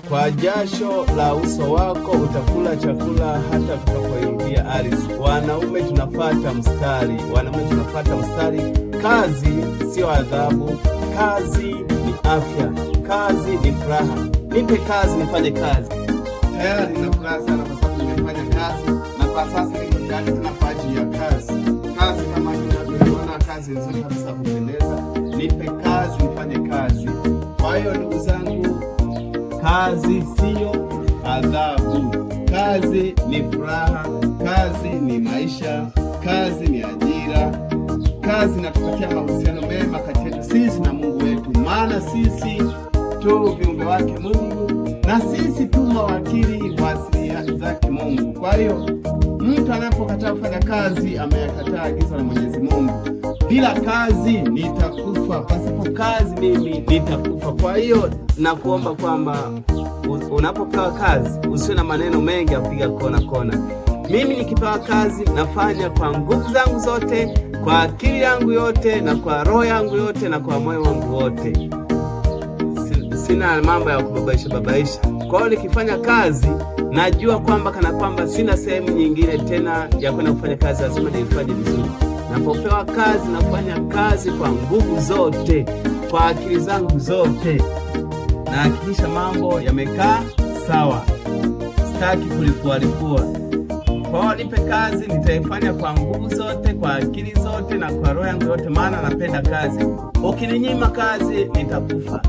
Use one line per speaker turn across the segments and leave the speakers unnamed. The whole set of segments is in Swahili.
Kwa jasho la uso wako utakula chakula hata utakapoirudia ardhi. Wanaume tunafata mstari, wanaume tunafata mstari. Kazi sio adhabu, kazi ni afya, kazi ni furaha. Nipe kazi nifanye kazi.
Tayari nina furaha sana kwa sababu nimefanya kazi na kwa sasa niko tayari tena kwa ajili ya kazi. Kazi kama tunavyoiona, kazi nzuri kabisa kupendeza.
Nipe kazi nifanye kazi. Kwa hiyo ndugu zangu, kazi siyo adhabu, kazi ni furaha, kazi ni maisha, kazi ni ajira, kazi inatupatia mahusiano mema kati yetu sisi na Mungu wetu, maana sisi tu viumbe wake Mungu na sisi tu mawakili wa asili zake Mungu. Kwa hiyo mtu anapokataa kufanya kazi ameyakataa agizo la Mwenyezi Mungu. Bila kazi nitakufa, pasipo kazi mimi nitakufa. Kwa hiyo nakuomba kwamba unapopewa kazi usiwe na maneno mengi ya kupiga kona kona. Mimi nikipewa kazi nafanya kwa nguvu zangu zote, kwa akili yangu yote, na kwa roho yangu yote, na kwa moyo wangu wote. Sina mambo ya kubabaisha babaisha. Kwa hiyo nikifanya kazi najua kwamba kana kwamba sina sehemu nyingine tena ya kwenda kufanya kazi, lazima niifanye vizuri. Napopewa kazi nafanya kazi kwa nguvu zote, kwa akili zangu zote, nahakikisha mambo yamekaa sawa, sitaki kulipualipua. Kwa hiyo nipe kazi, nitaifanya kwa nguvu zote, kwa akili zote na kwa roho yangu yote, maana napenda kazi. Ukininyima kazi nitakufa.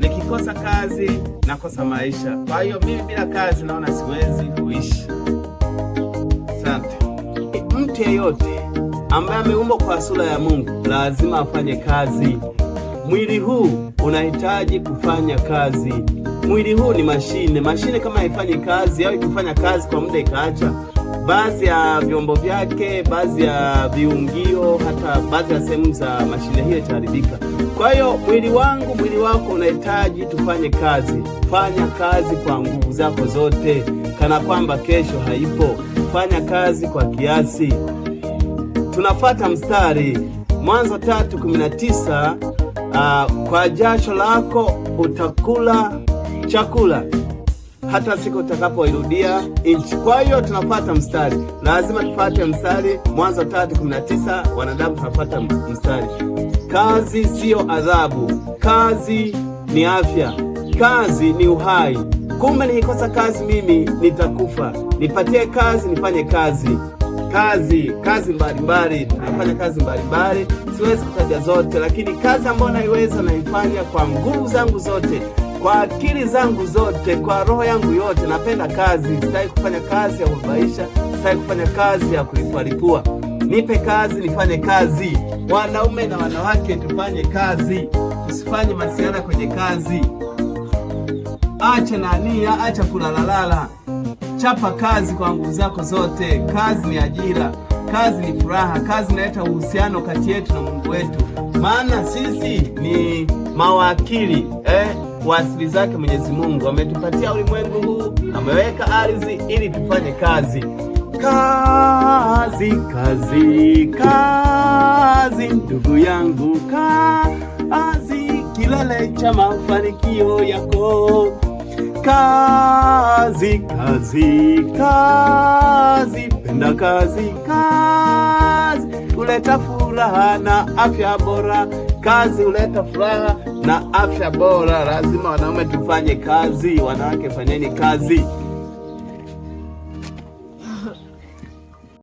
Nikikosa kazi nakosa maisha. Kwa hiyo mimi bila kazi naona siwezi kuishi. Asante. Mtu yeyote ambaye ameumbwa kwa sura ya Mungu lazima afanye kazi. Mwili huu unahitaji kufanya kazi. Mwili huu ni mashine. Mashine kama haifanyi kazi au ikifanya kazi kwa muda ikaacha, baadhi ya vyombo vyake, baadhi ya viungio, hata baadhi ya sehemu za mashine hiyo itaharibika. Kwa hiyo mwili wangu, mwili wako unahitaji tufanye kazi. Fanya kazi kwa nguvu zako zote, kana kwamba kesho haipo. Fanya kazi kwa kiasi. Tunafata mstari Mwanzo 3:19, kwa jasho lako utakula chakula hata siku utakapoirudia nchi. Kwa hiyo tunafata mstari, lazima tufate mstari Mwanzo 3:19. Wanadamu tunafata mstari. Kazi siyo adhabu, kazi ni afya, kazi ni uhai. Kumbe nikikosa kazi mimi nitakufa. Nipatie kazi, nifanye kazi kazi kazi mbalimbali, nafanya kazi mbalimbali, siwezi kutaja zote, lakini kazi ambayo naiweza naifanya kwa nguvu zangu zote, kwa akili zangu zote, kwa roho yangu yote. Napenda kazi, sitaki kufanya kazi ya kubabaisha, sitaki kufanya kazi ya kulipualipua. Nipe kazi nifanye kazi. Wanaume na wanawake tufanye kazi, tusifanye masiara kwenye kazi. Acha nania, acha kulalalala. Chapa kazi kwa nguvu zako zote. Kazi ni ajira, kazi ni furaha, kazi inaleta uhusiano kati yetu na Mungu wetu, maana sisi ni mawakili wa asili zake Mwenyezi Mungu. Ametupatia ulimwengu huu, ameweka ardhi ili tufanye kazi. Kazi, kazi, kazi, ndugu yangu, kazi, kilele cha mafanikio yako. Kazi, kazi, kazi, penda kazi, kazi huleta furaha na afya bora. Kazi huleta furaha na afya bora. Lazima wanaume tufanye kazi, wanawake fanyeni kazi.